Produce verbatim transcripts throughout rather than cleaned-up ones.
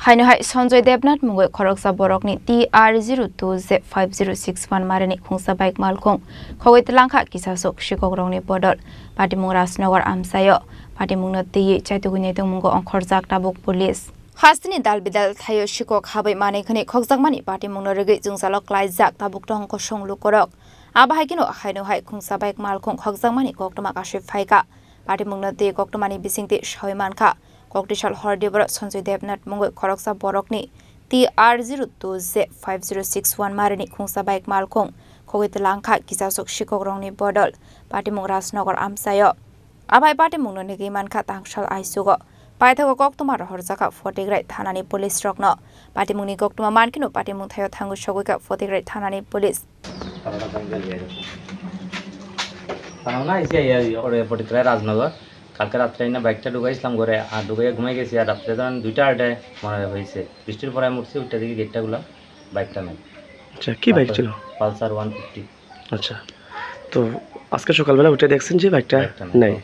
Haino hai Sanjoy Debnath mungwi khoroksa borokni T R zero two Z five zero six one marini khungsa bike malkhung khogwi twlangkha kisasuk sikokrokni bodol. Patimung Rajnagar amchaio patimungno twiwi chaitugwi naitung mungo ongkhorjak tabuk police. Hasteni dal bidal thaio sikok habwi manwi khwnwi khokjakmani patimungno rwgwi jwngjalo klaijak tabuk tong kosong lukorok. Abo hai kheno haino hai khungsa bike malkhung khokjakmani koktwma kasui phaikha. Patimungno twi koktwmani bisingtwi saui mankha. Koktisal hor diboro Sanjoy Debnath mungwi khoroksa borokni T R zero two Z five zero six one marini khungsa bike malkhung khogwi twlangkha kisasuk sikokrokni bodol patimung Rajnagar amchaio. Abai patimungno nigwi mankha tangsal aisugo. Paithago koktwma rohorjakha Photograi thanani police rokno. Patimungni koktwma mankheno patimung thaio thangwi sogwikha Photograi thanani police. কারণ না এসে এই ওরে পটিতরায় রাজনগর। কালকে রাত্রে এনে বাইকটা ঢুকাইছিলাম ঘরে, আর ঢুকাইয়া ঘুমাই গেছি। আর রাত্রে তখন দুইটা আড়াইটায় মনে হয় হয়েছে, বৃষ্টির পরে আমি উঠছি, উঠে দেখি গেটটা খুলা, বাইকটা নেই। আচ্ছা, কি বাইক ছিল? Pulsar one fifty. আচ্ছা, তো আজকে সকালবেলা উঠে দেখছেন যে বাইকটা বাইকটা নেই। নেই।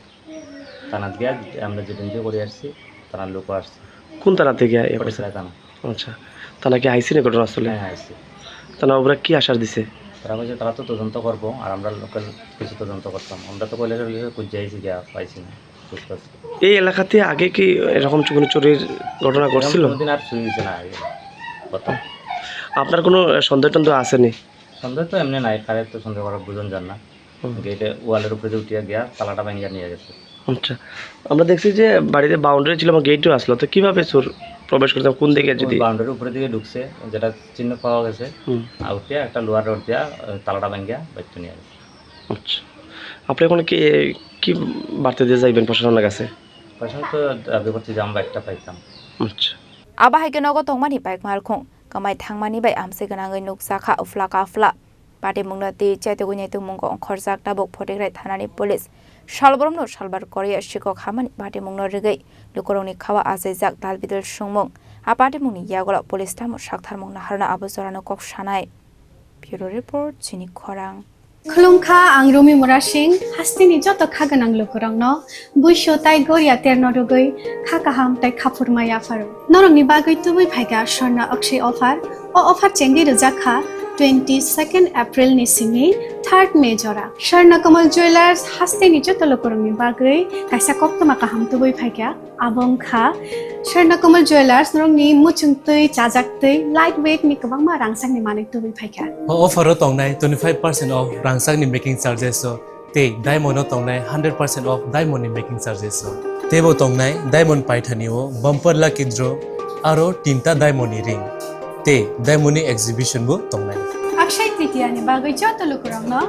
থানাত গিয়া আমরা জিডেন্সি করে আসছি, থানার লোকও আসছে। কোন থানা থেকে ইয়ে করছে? পটিতরায় থানা। আচ্ছা, থানা কি আইসি না ঘটনাস্থলে? হ্যাঁ, আইসি। থানা ওরা কি আশ্বাস দিছে? তারা বলছে তারা তো তদন্ত করবো, আর আমরা লোকাল কিছু তদন্ত করতাম। আমরা তো কৈলাসহর খুঁজে আইছি, গিয়া পাইছি না। সুস্থ আছে। এই এলাকাতে আগে কি এরকম কোনো চুরির ঘটনা এরকম ঘটছিল? কোনোদিন আর চুরি হয়েছে না আগে। কথা। আপনার কোনো সন্দেহ টন্দেহ আসেনি? সন্দেহ তো এমনি নাই, কারে তো সন্দেহ করা বুঝন যার না। হুম। গেটে ওয়ালের উপরে দিয়ে উঠিয়া গিয়া তালাটা ভাঙিয়া নিয়ে গেছে। আচ্ছা, আমরা দেখছি যে বাড়িতে বাউন্ডারি ছিল এবং গেটও আসলো, তো কিভাবে চোর প্রবেশ করতে, কোন দিকে যদি? বাউন্ডারির উপরে দিকে ঢুকছে, যেটা চিহ্ন পাওয়া গেছে, হুম। আর উঠিয়া একটা লোহার রড দিয়া, আহ, তালাটা ভাঙিয়া বাইকটা নিয়ে গেছে। আচ্ছা, আপনি এখন কি, কি বার্তা দিয়ে যাইবেন প্রশাসনের কাছে? প্রশাসন তো দাবি করছি যে আমরা একটা পাইতাম। আচ্ছা। Abo hai khe nogo tongmani bike malkhung kwmai thangmani bai amchai gwnangwi nukjakha uphla kaphla. Patimungno twi chaitugwi naitugmungo ongkhorjak tabuk Photograi thanani police. Salbrumno salbar korea sikok hamani patimungno rwgwi lukurokni khawa achaijak dalbidal sungmung. A patimungni yagulo police tamo saktharmung naharno abo jorano kok sanai. Bureau Report, Chini Khorang. Khulumkha, ang Rumi Murasing, hasteni joto kha gwnang lukurokno buisu tai goria terno rwgwi kha kaham tai khaphurma yapharo. Norokni bagwi tubui phaikha Swarna Akshay offer. O offer chengwi rwjak kha twenty second April ni simi third May jora. Swarna Kamal Jewellers hasteni joto lukurokni bagwi kaisa koktwma kaham tubui phaikha. Abo wngkha Swarna Kamal Jewellers, norokni muchung twi, chajak twi, light weight ni kwbangma rangchakni manwi tubui phaikha. O offer o tongnai twenty five percent off rangchakni making charges o, tei diamond o tongnai hundred percent off diamond ni making charges o. Teibo tongnai diamond paithani o bumper lucky draw aro tinta diamond ni ring tei diamond ni exhibition bo tongnai. Akshay Tritiya ni bagwi joto lukurokno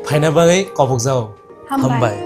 phaina bagwi kobokjao. Hambai. Hambai.